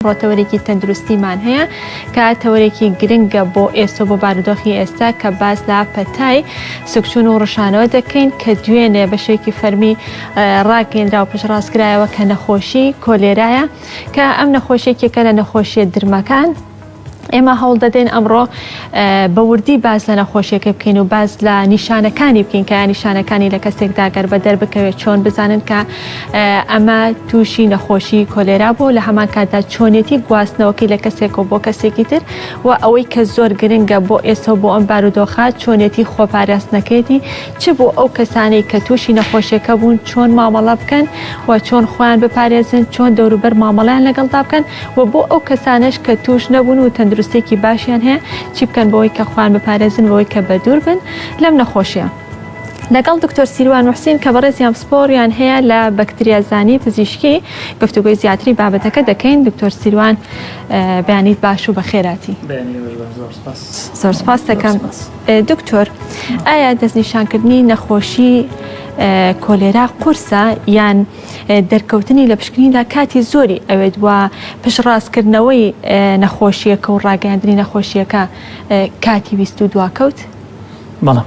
ئەمڕۆ تەوەرێکی تەندروستیمان هەیە کە تەوەرێکی گرنگە بۆ ئێستا بۆ بارودۆخی ئێستا کە باس لە پەتای سکچون و ڕشانەوە دەکەین کە دوێنێ بە شێوەیەکی فەرمی ڕاگەیەنرا و پشتڕاستکرایەوە کە نەخۆشی کۆلێرایە کە ئەم نەخۆشیەکێکە لە نەخۆشیە درمەکان. ئێمە هەوڵ دەدەین ئەمڕۆ بە وردی باس لە نەخۆشیەکە بکەین و باس لە نیشانەکانی بکەین کە نیشانەکانی لە کەسێکدا گەر بە دەربکەوێت چۆن بزانن کە ئەمە تووشی نەخۆشی کۆلێرا بوو لە هەمان کاتدا چۆنێتی گواستنەوەکەی لە کەسێکەوە بۆ کەسێکی تر و ئەوەی کە زۆر گرنگە بۆ ئێستا و بۆ ئەم بارودۆخە چۆنێتی خۆپاراستنەکەیەتی چ بۆ ئەو کەسانەی کە تووشی نەخۆشیەکە بوون چۆن مامەڵە بکەن و چۆن خۆیان بپارێزن چۆن دەوروبەر مامەڵەیان لەگەڵدا بکەن و بۆ ئەو کەسانەش کە تووش نەبوون و تەندروستیەکی باشیان هەیە چی بکەن بۆی کە خۆیان بپارێزن بەوەی کە بەدوور بن لەم نەخۆشیە. لەگەڵ دکتۆر سیروان موحسین کە بەڕێزیان پسپۆڕیان هەیە لە بەکتریازانی پزیشکی گفتوگۆی زیاتری بابەتەکە دەکەین. دکتۆر سیروان بەیانیت باش و بەخێراتی. زۆر سپاس دەکەم دکتۆر. ئایا دەستنیشانکردنی نەخۆشی کۆلێرا قورسە یان دەرکەوتنی لە پشکنیندا کاتی زۆری ئەوێت و پشتڕاستکردنەوەی نەخۆشیەکە و ڕاگەیاندنی نەخۆشیەکە کاتی ویست و دواکەوت؟ بەڵێ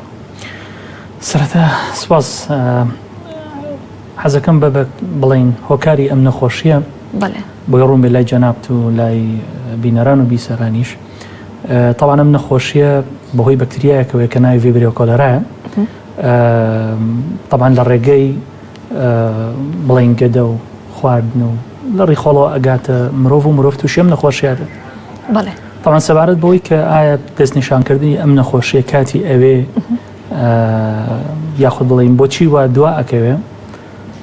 سەرەتا سپاس حەزەکەم بە بڵین هۆکاری ئەم نەخۆشیە بۆی ڕوون بێ لای جەنابت و لای بینەران و بیسەرانیش تاوان ئەم نەخۆشیە بەهۆی بەکتریایەکەوەی کە ناوی Vibrio cholerae یە تاوان لە ڕێگەی بڵین گەدە و خواردن و لە ڕیخۆڵەوە ئەگاتە مرۆڤ و مرۆڤ تووشی ئەم نەخۆشیە بێت. بەڵێ. تەبعەن سەبارەت بەوەی کە ئایا دەستنیشانکردنی ئەم نەخۆشیە کاتی ئەوێ یاخود بڵین بۆچی وا دوا ئەکەوێ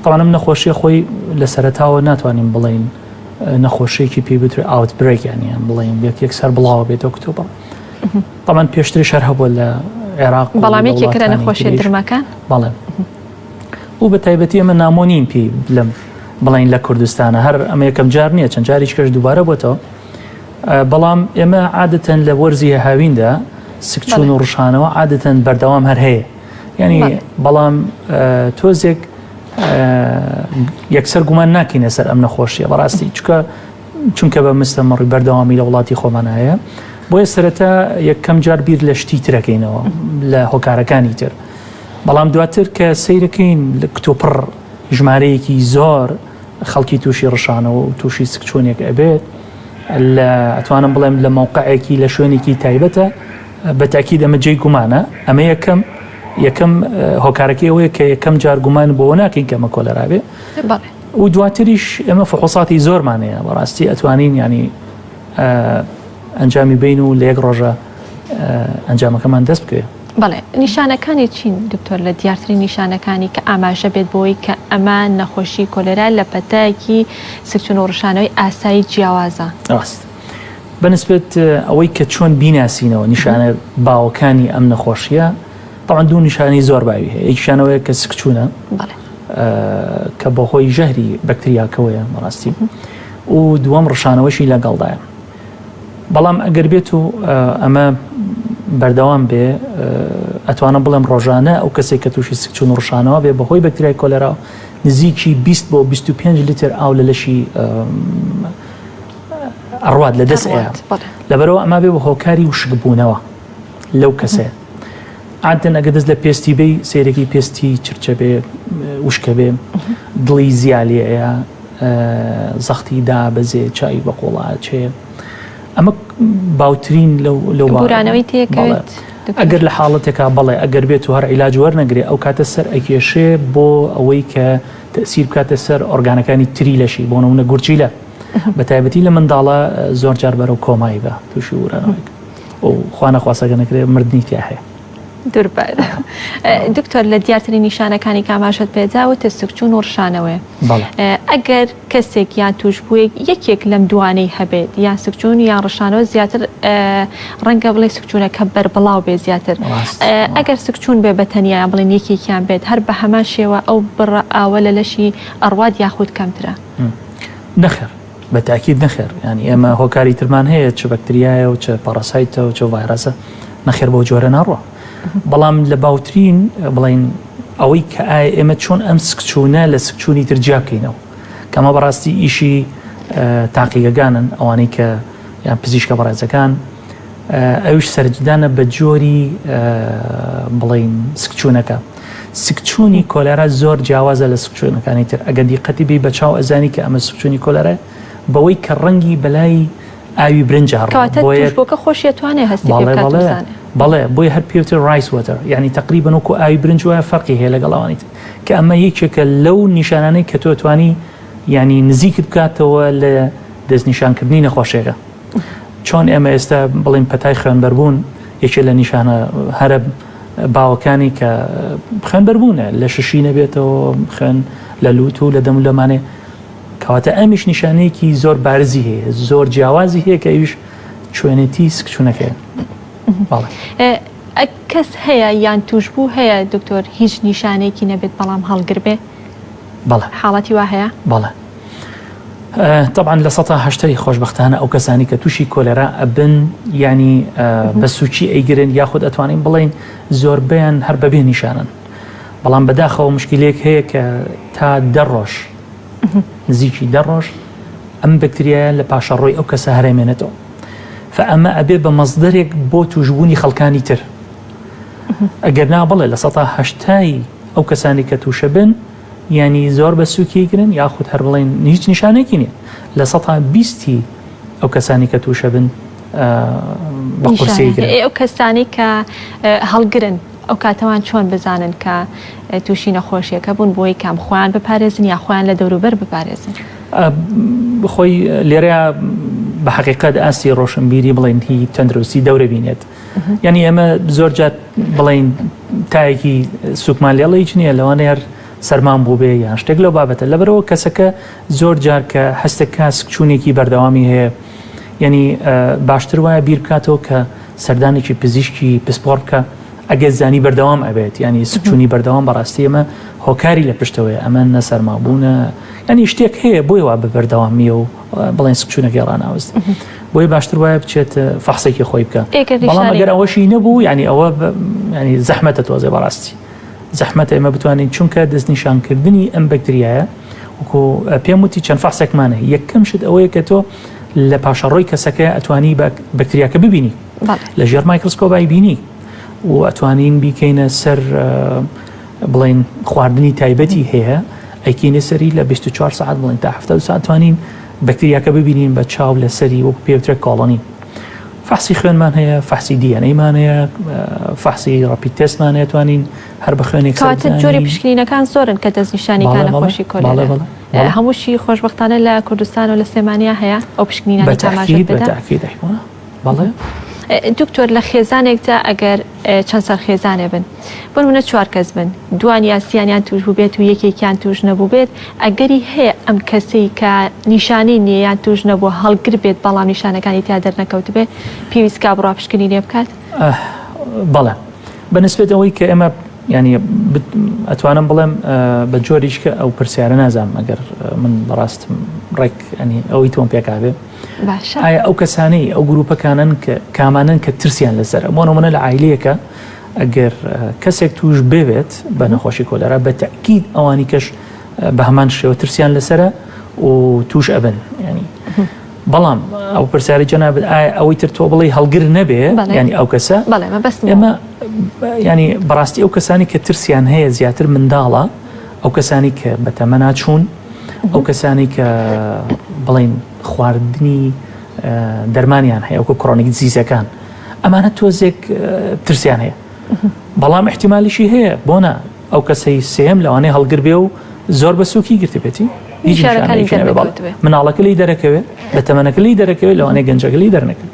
تەبعەن ئەم نەخۆشیە خۆی لە سەرەتاوە ناتوانین بڵین نەخۆشیێکی پێی بترێ outbreak یانی بڵین یەک یەکسەر بڵاوە بێتەوە کتۆبە تەبعەن پێشتریش هەر هەبووە لە عێراق بەڵام یەکێکە لە نەخۆشیە درمەکان بەڵێ و بە تایبەتی ئەمە نامۆ نین پێی لەم بڵین لە کوردستانە هەر ئەمە یەکەم جار نییە چەند جاریش کەش دووبارە بۆتەوە بەڵام ئێمە عادەتەن لە وەرزی هاویندا سکچون و ڕشانەوە عادەتەن بەردەوام هەر هەیە یعنی بەڵام تۆزێک یەکسەر گومان ناکەینە سەر ئەم نەخۆشیە بەڕاستی چکە چونکە بە مستەمەڕی بەردەوامی لە وڵاتی خۆمان هەیە بۆیە سەرەتا یەکەم جار بیر لە شتی ترەکەینەوە لە هۆکارەکانی تر بەڵام دواتر کە سەیرەکەین لە کتوپڕ ژمارەیەکی زۆر خەڵکی تووشی ڕشانەوە و تووشی سکچوونێک ئەبێت لە ئەتوانم بڵێم لە مەوقعێکی لە شوێنێکی تایبەتە بە تاکید ئەمە جێی گومانە ئەمە یەکەم یەکەم هۆکارەکەی ئەوەیە کە یەکەم جار گومان بۆ ناکەین کە ئەمە کۆلەرا بێ و دواتریش ئێمە فحوساتی زۆرمان هەیە بەڕاستی ئەتوانین ینی ئەنجامی بین و لە یەک ڕۆژە ئەنجامەکەمان دەست بکەوێت. بەڵێ نیشانەکانی چین دکتۆر لە دیارترین نیشانەکانی کە ئاماژە بێت بۆی کە ئەمە نەخۆشی کۆلێرا لە پەتایەکی سکچون و ڕشانەوەی ئاسایی جیاوازە؟ ڕاست بەنسبەت ئەوەی کە چۆن بیناسینەوە نیشانە باوەکانی ئەم نەخۆشیە تەبعەن دوو نیشانەی زۆر باوی هەیە یەکیشانەوەیە کە سکچونە کە بەهۆی ژەهری بەکتریاکەوەیە بەڕاستی و دووەم ڕشانەوەشی لەگەڵدایە بەڵام ئەگەر بێت و ئەمە بەردەوام بێ ئەتوانم بڵێم ڕۆژانە ئەو کەسێک کە تووشی سکچون و ڕشانەوە بێ بەهۆی بەکتریای کۆلێرا نزیکی 20 بۆ 25 لیتر ئاو لە لەشی ئەڕوات لە دەست ئەیە لەبەرەوە ئەما بێ بە هۆکاری وشکبوونەوە لەو کەسەیە عادەن ئەگە دەست لە پێستی بی سیرەکی پێستی چرچە بێ وشکە بێ دڵی زیالەیە زەختی دابەزێ چای بە قۆڵا چێ ئەمە باوترین لەو لەو بورانەوەی تێکەوێت ئەگەر لە حاڵەتێکا بەڵێ ئەگەر بێت و هەر عیلاج وەرنەگرێ ئەو کاتە سەر ئەکێشێ بۆ ئەوەی کە تەسیر بکاتە سەر ئۆرگانەکانی تری لەشی بۆ نمونە گورچیلە بە تایبەتی لە منداڵە زۆر جار بەرەو کۆمای بە تووشی ورانەوەیک و خوا نەخواستەگە نەکرێ مردنی تیا هەیە. دوربەر. دکتۆر لە دیارترین نیشانەکانی کە ئاماژەت پێدا وتت سکچوون و ڕشانەوەیە. ئەگەر کەسێک یان تووشبوویەک یەکێک لەم دوانەی هەبێت یان سکچوون یان ڕشانەوە زیاتر ڕەنگە بڵێ سکچوونەکە بەربڵاو بێ زیاتر ئەگەر سکچوون بێ بە تەنیا یان بڵێن یەکێکیان بێت هەر بە هەمان شێوە ئەو بڕە ئاوە لە لەشی ئەڕوات یاخود کەمترە؟ نەخێر بە تاکید نەخێر یانی ئێمە هۆکاری ترمان هەیە چ بەکتریایە و چ parasite ە و چ ڤایرەسە نەخێر بەو جۆرە ناڕوە بەڵام لە باوترین بڵین ئەوەی کە ئایا ئێمە چۆن ئەم سکچوونە لە سکچوونی تر جیا بکەینەوە کەمە بەڕاستی ئیشی تاقیگەگانن ئەوانەی کە یان پزیشکە بەڕێزەکان ئەویش سەرنجدانە بە جۆری بڵین سکچوونەکە. سکچوونی کۆلێرا زۆر جیاوازە لە سکچوونەکانی تر ئەگەر دیقەتی بی بە چاو ئەزانی کە ئەمە سکچوونی کۆلێرا بەوەی کە ڕەنگی بەلای ئاوی برنجا ڕۆ کەواتە بۆیە تووشبووەکە خۆشی ئەتوانێ هەستی پێ بەڵێ بکات و بەڵێ بزانێ. بەڵێ بۆیە هەر پێوتر rice water یعنی تقریبا وەکو ئاوی برنج وایە فەرقی هەیە لەگەڵ ئەوانی تر کە ئەمە یەکێکە لەو نیشانانەی کە تۆ توانی یعنی نزیکت بکاتەوە لە دەستنیشانکردنی نەخۆشیەکە چۆن ئێمە ئێستا بڵێین پەتای خوێنبەربوون یەکێ لە نیشانە هەرە باوەکانی کە خوێنبەربوونە لە ششی نەبێتەوە خوێن لە لوت و لە دەم و لەمانێ کەواتە ئەمیش نیشانەیەکی زۆر بارزی هەیە زۆر جیاوازی هەیە کە ئەویش چوێنێتی سکچونەکەیە. بەڵێ. کەس هەیە یان توشبوو هەیە دکتۆر هیچ نیشانەیەکی نەبێت بەڵام هەڵگر بێ؟ بەڵێ. حاڵەتی وا هەیە؟ بەڵێ. تەبعەن لە سەتا هەشتای خۆشبەختانە ئەو کەسانی کە تووشی کۆلێرا ئەبن یانی بە سووکی ئەیگرن یاخود ئەتوانین بڵین زۆربەیان هەر بەبێ نیشانن بەڵام بەداخەوە مشکلێک هەیە کە تا دە ڕۆژ نزیکی دە ڕۆژ ئەم بەکتریایە لە پاشەڕۆی ئەو کەسە هەرێمێنێتەوە فئەمە ئەبێ بە مەزدەرێک بۆ توشببوونی خەڵکانی تر ئەگەر نا بڵێ لە سەتا هەشتای ئەو کەسانی کە تووشە بن یانی زۆر بە سوکی ئەیگرن یاخود هەر بڵێن هیچ نیشانێکی نییە لە سەتا بیستی ئەو کەسانی کە تووشە بن بە قورسی ئەیگرن. ئەو کەسانی کە هەڵگرن ئەو کاتەوان چۆن بزانن کە تووشی نەخۆشیەکە بوون بۆی کام خۆیان بپارێزن یا خۆیان لە دەوروبەر بپارێزن؟ خۆی لێرەیە بە حقیقت ئاستی ڕۆشنبیری بڵێن هی تەندروستی دەورە بینێت یعنی ئێمە زۆر جار بڵین تایەکی سوکمان لێڵە هیچ نییە لەوانەیە هەر سەرمان بوو بێ یان شتێک لەو بابەتە لەبەرەوە کەسەکە زۆر جار کە هەستەکە سکچوونێکی بەردەوامی هەیە یعنی باشتر وایە بیر بکاتەوە کە سەردانێکی پزیشکی پسپۆڕ بکە ئەگەر زانی بەردەوام ئەبێت ینی سکچوونی بەردەوام بەڕاستی ئەمە هۆکاری لە پشتەوەی ئەمە نەسەرمابوونە ینی شتێک هەیە بۆی وا بە بەردەوامیە و بڵێن سکچوونەکەی ڕاناوەست بۆیە باشتر وایە بچێت فەحسێکی خۆی بکە بەڵام ئەگەر ئەوەشی نەبوو ینی ئەوە ینی زەحمەتە تۆزێ بەڕاستی زەحمەتە ئێمە بتوانین چونکە دەستنیشانکردنی ئەم بەکتریایە وەکو پێم وتی چەند فەحسێکمانە یەکەم شت ئەوەیە کە تۆ لە پاشەڕۆی کەسەکە ئەتوانی بە بەکتریاکە ببینی لە ژێر مایکرۆسکۆبای بینی و ئەتوانین بیکەینە سەر بڵێن خواردنی تایبەتی هەیە ئەیکەینە سەری لە 24 ساعت بڵێن تا 72 ساعت توانین بەکتریاکە ببینین بە چاو لەسەری وەکو پێوترێت colony فەحسی خوێنمان هەیە فەحسی DNA مان هەیە فەحسی rapid test مان هەیە توانین هەر بە خوێنێک کەواتە جۆری پشکنینەکان زۆرن کە دەستنیشانی کە نەخۆشی کۆلێرا هەمووشی خۆشبەختانە لە کوردستان و لە سلێمانیا هەیە ئەو پشکنینانەی کە ئاماژەت پێدا بەڵێ. دکتۆر لە خێزانێکدا ئەگەر چەند سەر خێزانێ بن بۆ نمونە چوار کەس بن دوان یا سیانیان توش بووبێت و یەکێکیان توش نەبووبێت ئەگەری هەیە ئەم کەسەی کە نیشانەی نییە یان توش نەبووە هەڵگر بێت بەڵام نیشانەکانی تیا دەرنەکەوتبێت پێویست کا بڕوا پشکنی لێ بکات؟ بەڵێ بە نسبەت ئەوەی کە ئێمە ینی ئەتوانم بڵێم بە جۆریش کە ئەو پرسیارە نازانم ئەگەر من بەڕاستم ڕێک ئەنی ئەوەی تۆم پێکابێ باشە. ئایا ئەو کەسانەی ئەو گروپەکانن کە کامانەن کە ترسیان لەسەرە بۆ نمونە لە عایلەیەکە ئەگەر کەسێک توش ببێت بە نەخۆشی کۆلێرا بە تەئکید ئەوانی کەش بە هەمان شێوە ترسیان لەسەرە و توش ئەبن ینی بەڵام ئەو پرسیاری جەنابت ئایا ئەوەی تر تۆ بڵێ هەڵگر نەبێ ینی ئەو کەسە ئێمە ینی بەڕاستی ئەو کەسانی کە ترسیان هەیە زیاتر منداڵە ئەو کەسانی کە بەتەمەنا چوون ئەو کەسانی کە بڵین خواردنی دەرمانیان هەیە وەکو chronic disease ەکان ئەمانە تۆزێک ترسیان هەیە بەڵام احتیممالیشی هەیە بۆ نا ئەو کەسەی سێم لەوانەیە هەڵگر بێ و زۆر بە سوکی گرتبێتی مناڵەکە لی دەرەکەوێت بە تەمەنەکە لی دەرەکەوێت لەوانەیە گەنجەکە لی دەرنەکەوێت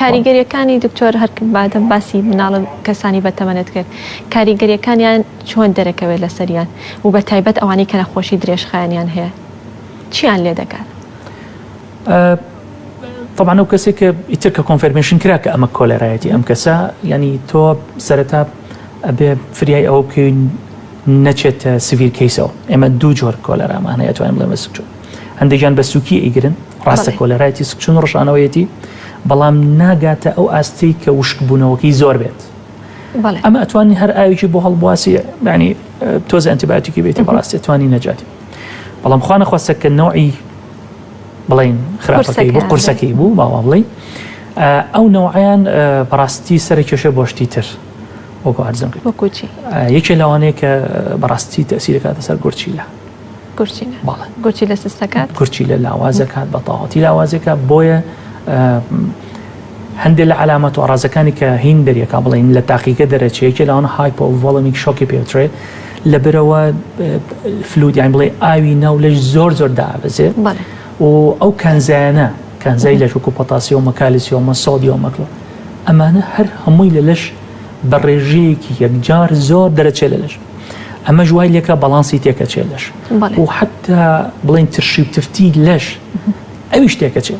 کاریگەریەکانی دکتۆر هەر بادەم باسی مناڵ کەسانی بە تەمەنت کرد کاریگەریەکانیان چۆن دەرەکەوێت لەسەریان و بە تایبەت ئەوانەی کە نەخۆشی درێژخایەنیان هەیە چیان لێ دەکات؟ طبعا ئەو کەسێک کە ئیتر کە confirmation کرا کە ئەمە کۆلێرایەتی ئەم کەسە ینی تۆ سەرەتا ئەبێ فریای ئەوە بکەین نەچێتە severe case ەوە ئێمە دوو جۆر کۆلێرامان هەیە توانین بڵێم سکچوون هەندێکیان بە سوکی ئەیگرن ڕاستە کۆلێرایەتی سکچون ڕشانەوەیەتی بەڵام ناگاتە ئەو ئاستی کە وشکبوونەوەکەی زۆر بێت ئەمە ئەتوانی هەر ئاوێکی بۆ هەڵبواسی ینی تۆز ئەنتیبایۆتیکی بێتی بەڕاستی توانی نەجاتی بەڵام خوا نەخواستە کە نەوعی. بڵین خراپەکەی بوو قورسەکەی بوو باوا بڵین ئەو نەوعیان بەڕاستی سەر کێشە بۆ شتی تر وەکو عەرزم کرد وەکو چی؟ یەکێ لەوانەیە کە بەڕاستی تەسیرەکاتە سەر گورچیلە گورچیلە بەڵێ گورچیلە سستەکات گورچیلە لاوازەکات بە تەواوەتی لاوازەکە بۆیە هەندێک لە علامەت و ئارازەکانی کە هین دەریەکە بڵین لە تاقیگە دەرەچێ یەکێ لەوانە hypovolemic shock ی پێوترێ لەبەرەوە fluid یان بڵێ ئاوی ناو لەش زۆر زۆر دابەزێ و ئەو کانزایانە کانزای لەش وەکو پۆتاسیۆمە کالیسیۆمە سۆدیۆمە ئەمانە هەر هەمووی لە لەش بە ڕێژەیەکی یەکجار زۆر دەرەچێ لە لەش ئەمەش وای لێکا باڵانسی تێکەچێ لەش و حتا بڵێن ترشی و تفتی لەش ئەویش تێکەچێ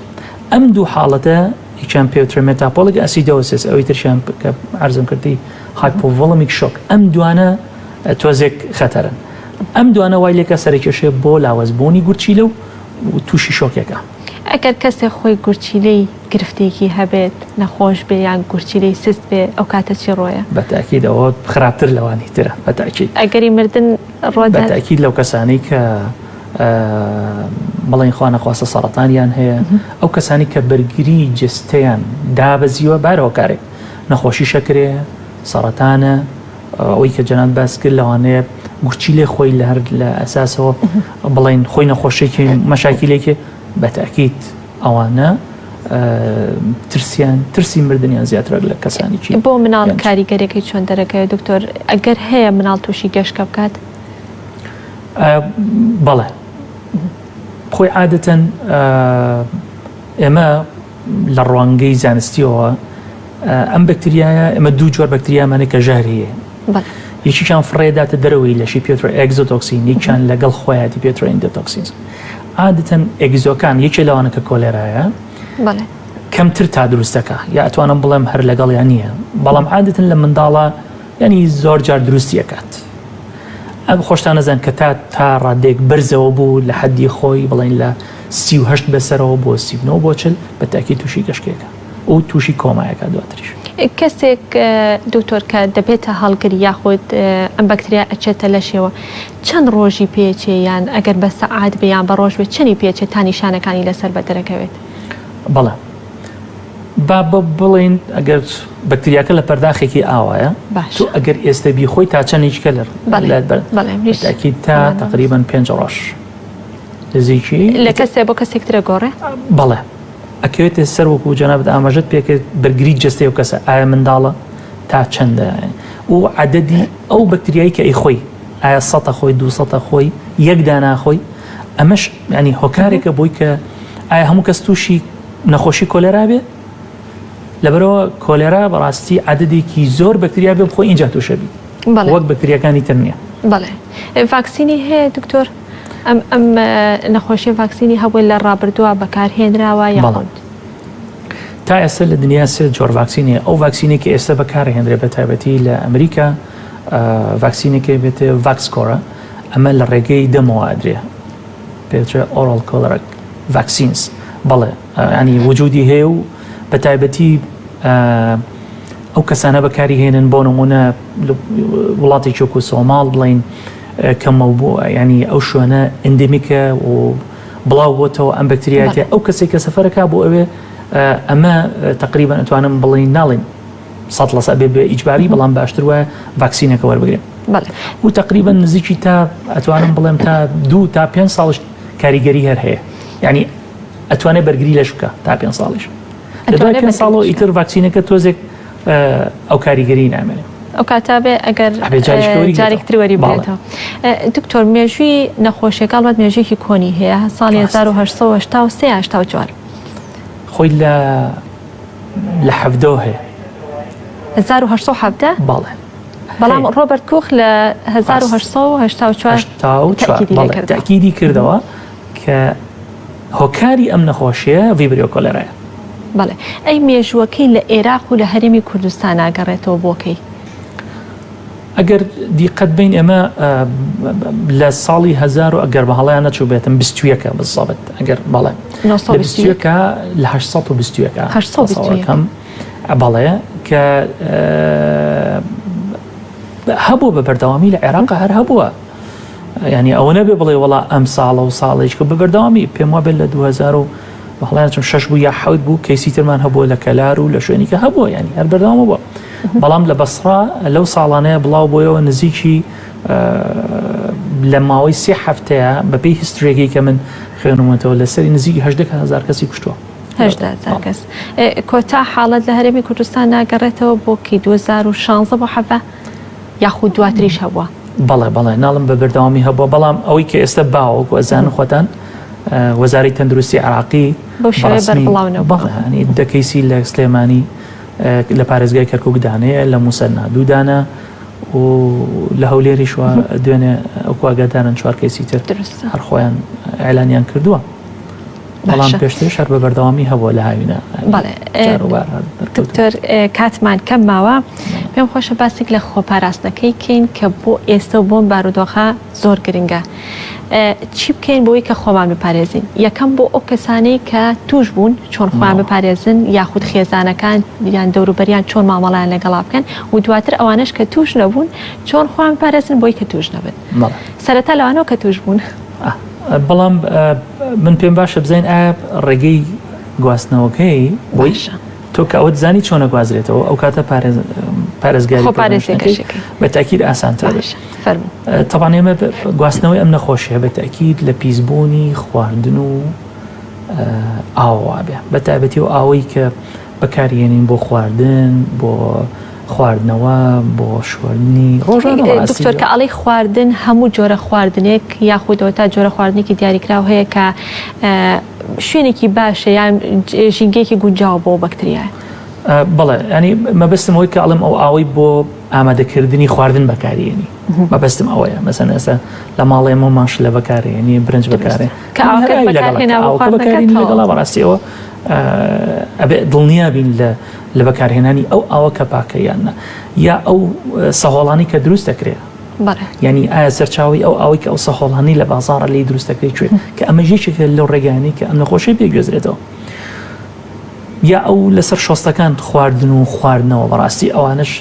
ئەم دوو حاڵەتە یەکیان پێوترێ metabolic acidosis ئەوی ترشیان کە عەرزم کردی hypovolemic shock ئەم دوانە تۆزێک خەتەرن ئەم دوانە وای لێکە سەرکێشێ بۆ لاوەزبوونی گورچیلە و تووشی شۆکێکە. ئەگەر کەسێک خۆی گورچیلەی گرفتێکی هەبێت نەخۆش بێ یان گورچیلەی سست بێ ئەو کاتە چی ڕۆیە؟ بە تاکید ئەوە خراپتر لەوانی ترە بە تاکید. ئەگەری مردن ڕۆدات؟ بە تاکید لەو کەسانەی کە بڵێن خوا نەخواستە سەڕەتانیان هەیە ئەو کەسانی کە بەرگری جستەیان دابەزیوە بار هۆکارێک نەخۆشی شەکرەیە سەڕەتانە ئەوەی کە جەناب باس کرد لەوانەیە گورچیلەی خۆی لە هەر لە ئەساسەوە بڵێن خۆی نەخۆشیێکی مەشاکیلێکی بە تاکیت ئەوانە ترسیان ترسی مردنیان زیاترە لە کەسانێکی بۆ مناڵ کاریگەرەکەی چۆن دەرەکەوێت دکتۆر ئەگەر هەیە مناڵ تووشی گەشکە بکات بەڵێ خۆی عادەتەن ئێمە لە ڕوانگەی زانستیەوە ئەم بەکتریایە ئێمە دوو جۆر بەکتریامانە کە ژەهری هەیە یەکیان فڕێداتە دەرەوەی لەشی پێترۆ exotoxin یەکیان لەگەڵ خۆیاتی پێترۆ endotoxins عادەتەن exo کان یەکێ لەوانە کە کۆلێرایە کەمتر تا دروستەکە یا ئەتوانم بڵێم هەر لەگەڵیان نییە بەڵام عادەتەن لە منداڵە ینی زۆر جار دروستیەکات ئەم خۆشتان نەزان کە تا تا ڕادێک بەرزەوە بوو لە حەدی خۆی بڵین لە 38 بەسەرەوە بۆ 39 بۆ 40 بە تاکی تووشی گەشکێکە و تووشی کۆمایەکە دواتریش. کەسێک دکتۆر کە دەبێتە هەڵگر یاخود ئەم بەکتریا ئەچێتە لەشێوە چەند ڕۆژی پێچێ یان ئەگەر بە سەعات بێ یان بە ڕۆژ بێ چەنی پێچێت تا نیشانەکانی لەسەر بە دەرەکەوێت؟ بەڵێ با بڵێین ئەگەر بەکتریاکە لە پەرداخێکی ئاوایە تۆ ئەگەر ئێستا بیخۆی تا چەندێکە لە تاکید تا تقریبا پێنج ڕۆژ نزیکی لە کەسێ بۆ کەسێک ترە گۆڕێ بەڵێ ئەکەوێتە سەر وەکو جەنابت ئاماژەت پێکرد بەرگری جەستەی ئەو کەسە ئایا منداڵە تا چەندە و عەدەدی ئەو بەکتریایی کە ئەیخۆی ئایا سەتە خۆی دووسەتە خۆی یەک دانا خۆی ئەمەش ینی هۆکارێکە بۆی کە ئایا هەموو کەس تووشی نەخۆشی کۆلێرا بێ لەبەرەوە کۆلێرا بەڕاستی عەدەدێکی زۆر بەکتریا بێ بخۆی اینجا تووشە بی وەک بەکتریاکانی تر نییە. بەڵێ ڤاکسینی هەیە دکتۆر؟ ئەم ئەم نەخۆشیە ڤاکسینی هەبووە لە ڕابردووە بەکارهێنراوە یاخود؟ تا ئێستا لە دنیا سێ جۆر ڤاکسین هەیە ئەو ڤاکسینێک کە ئێستا بەکارهێنرێ بە تایبەتی لە ئەمریکا ڤاکسینێکی بێتێ ڤاکسکۆرە ئەمە لە ڕێگەی دەمەوە ئەدرێ پێوترێ oral cholera vaccines بەڵێ ینی وجودی هەیە و بە تایبەتی ئەو کەسانە بەکاری هێنن بۆ نمونە وڵاتێکی وەکو سۆماڵ بڵین کەمەو بووە ینی ئەو شوێنە endemic ە و بڵاو بۆتەوە ئەم بەکتریاتە ئەو کەسێک کە سەفەرەکە بۆ ئەوێ ئەمە تقریبا ئەتوانم بڵین ناڵین سە لە سە بێ بێ ئیجباری بەڵام باشتر وایە ڤاکسینەکە وەربگرێن و تقریبا نزیکی تا ئەتوانم بڵێم تا دوو تا پێ ساڵش کاریگەری هەر هەیە ینی ئەتوانێت بەرگری لەش بکە تا پێ ساڵیش لە دوای پێ ساڵەوە ئیتر ڤاکسینەکە تۆزێک ئەو کاریگەری نامێنێ. ئەو کاتە بێ ئەگەر جارێک تر وەری بێتەوە. دکتۆر مێژووی نەخۆشیەکە ئەڵبەت مێژوویەکی کۆنی هەیە ساڵی 1883 84. خۆی لە لە حەڤدەوە هەیە. 1817؟ بەڵێ. بەڵام ڕۆبەرت کوخ لە 1884 تەئکیدی کردەوە کە هۆکاری ئەم نەخۆشیە Vibrio cholerae یە. بەڵێ ئەی مێژووەکەی لە ئێراق و لە هەرێمی کوردستان ئاگەڕێتەوە بۆ کەی؟ ئەگەر دیقەت بین ئێمە لە ساڵی هەزار و ئەگەر بە هەڵیان نەچوو بێتم بیستویەکە بزەبت ئەگەر بەڵێ لە بیستویەکە لە 821 821 بەڵێ کە هەبوو بە بەردەوامی لە عێراق هەر هەبووە. ینی ئەوە نەبێ بڵێ وڵا ئەم ساڵە و ساڵێک کە بە بەردەوامی پێم وابێت لە 2000 و بەڵێ چم شش بوو یا حەوت بوو کەیسی ترمان هەبووە لە کەلار و لە شوێنی کە هەبووە ینی هەر بەردەوامە بووە بەڵام لە بەسڕا لەو ساڵانەیە بڵاو بۆیەوە نزیکی لە ماوەی سێ هەفتەیە بەپێی هیستریەکەی کە من خوێنمەتەوە لەسەری نزیکی هەدهزار کەسی کوشتووە. هزار کەس کۆتا حاڵەت لە هەرێمی کوردستان ناگەڕێتەوە بۆ کی 2016 بۆ حەڤە یاخود دواتریش هەبووە؟ بەڵێ بەڵێ ناڵم بە بەردەوامی هەبووە بەڵام ئەوەی کە ئێستا باوە وەکو ئەزانن خۆتان وەزارەی تەندروستی عراقی دە کەیسی لە سلێمانی لە پارێزگای کەرکک دانەیە لە موسەنا دوو دانە و لە هەولێریشوە دوێنێ ئەوکو ئاگادارن چوار کەیسی تر هەر خۆیان ئیعلانیان کردووە. بەڵام پێشتریش هەر بە بەردەوامی هەبووە لە هاوینە. بەڵێ دکتۆر کاتمان کەم ماوە پێم خۆشە باسێک لە خۆپاراستنەکەی کەین کە بۆ ئێستا و بۆم بارودۆخە زۆر گرنگە چی بکەین بۆی کە خۆمان بپارێزین یەکەم بۆ ئەو کەسانەی کە توش بوون چۆن خۆیان بپارێزن یاخود خێزانەکان یان دەوروبەریان چۆن مامەڵیان لەگەڵا بکەن و دواتر ئەوانش کە توش نەبوون چۆن خۆیان بپارێزن بۆی کە توش نەبن سەرەتا لەوانەوە کە توش بوون. بەڵام من پێم باشە بزانین ئایا ڕێگەی گواستنەوەکەی بۆی تۆ کە ئەوەت زانی چۆنە گوازرێتەوە ئەو کاتە پارێزگاری بە تاکیل ئاسانتر تەبان ئێمە گواستنەوەی ئەم نەخۆشیە بە تاکیل لە پیسبوونی خواردن و ئاوا بێ بە تایبەتی و ئاوەی کە بەکارهێنین بۆ خواردن بۆ خواردنەوە بۆ شۆردنی ڕۆژانە بەڕاستی. دکتۆر کە ئەڵێی خواردن هەموو جۆرە خواردنێک یاخود ئەوەتا جۆرە خواردنێکی دیاریکراو هەیە کە شوێنێکی باشە یان ژینگەیەکی گونجاوە بۆ بەکتریایە؟ بەڵێ ینی مەبەستم ئەوەی کە ئەڵێم ئەو ئاوەی بۆ ئامادەکردنی خواردن بەکارێنی مەبەستم ئەوەیە مەسەن ئێستا لە ماڵێ ئێمە ماش لە بەکارێنی برنج بەکارێ کە ئاوەکە لەگەڵا بەڕاستیەوە ئەبێ دڵنیا بین لە لە بەکارهێنانی ئەو ئاوە کە پاکە یان نا یا ئەو سەهۆڵانی کە دروست دەکرێت ینی ئایا سەرچاوی ئەو ئەوەی کە ئەو سەهۆڵانی لە بازاڕە لی دروست دەکرێت کوێ کە ئەمە یەکێکە لەو ڕێگانی کە ئەم نەخۆشی پێگوێزرێتەوە یا ئەو لەسەر شۆستەکان خواردن و خواردنەوە بەڕاستی ئەوانش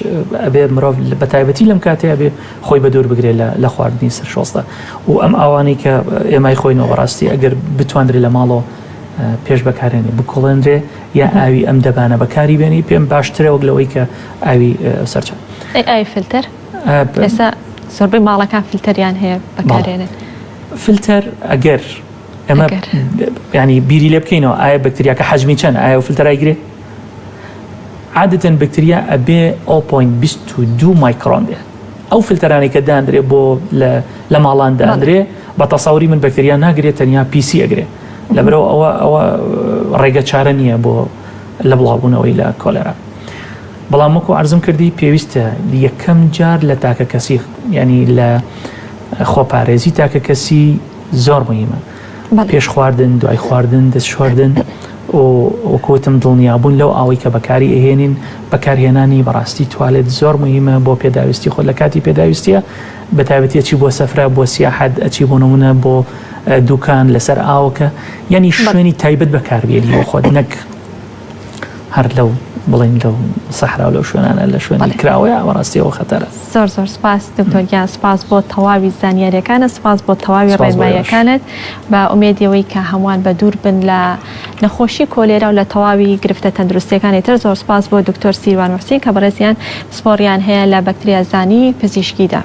ئەبێ مرۆڤ بە تایبەتی لەم کاتێ ئەبێ خۆی بە دوور بگرێت لە خواردنی سەر شۆستە و ئەم ئاوانەی کە ئێمای خۆینەوە بەڕاستی ئەگەر بتواندرێت لە ماڵەوە پێش بەکارێنی بکوڵێنرێ یا ئاوی ئەم دەبانە بەکاری بێنی پێم باشترە وەک لەوەی کە ئاوی سەرچاو. ئەی ئاوی فلتەر؟ ئێستا زۆربەی ماڵەکان فلتەریان هەیە بەکارێنن. فلتەر ئەگەر ئەمە ینی بیری لێ بکەینەوە ئایا بەکتریاکە حەجمی چەند ئایا و فلتەرای گرێ عادەتەن بەکتریا ئەبێ 0.22 مایکرۆن بێ ئەو فلتەرانەی کە دانرێ بۆ لە ماڵان دانرێ بە تەسەوری من بەکتریا ناگرێت تەنیا پیسی ئەگرێ لەبەرئەوە ئەوە ئەوە ڕێگە چارە نییە بۆ لە بڵاوبوونەوەی لە کۆلێرا بەڵام وەکو عرضم کردی پێویستە یەکەم جار لە تاکە کەسی ینی لە خۆپارێزی تاکە کەسی زۆر مهمە پێش خواردن دوای خواردن دەست شواردن وەکوتم دڵنیابوون لەو ئاوەی کە بەکاری ئەهێنین بەکارهێنانی بەڕاستی توالێت زۆر مهمە بۆ پێداویستی خۆت لە کاتی پێداویستیە بەتایبەتی ئەچی بۆ سەفرە بۆ سیاحەت ئەچی بۆ نمونە بۆ دوکان لەسەر ئاوەکە یعنی شوێنی تایبەت بەکاربێنی بۆ خۆت نەک هەر لەو بڵین لەو سەحرا لەو شوێنانە لە شوێنی کراوەیە بەڕاستیەوە خەتەرە. زۆر زۆر سپاس دکتۆر گیان سپاس بۆ تەواوی زانیاریەکانت سپاس بۆ تەواوی ڕێنماییەکانت بە ئومێدیەوەی کە هەمووان بە دوور بن لە نەخۆشی کۆلێرا و لە تەواوی گرفتە تەندروستیەکانی تر زۆر سپاس بۆ دکتۆر سیروان موحسین کە بەڕێزیان پسپۆڕیان هەیە لە بەکتریازانی پزیشکیدا.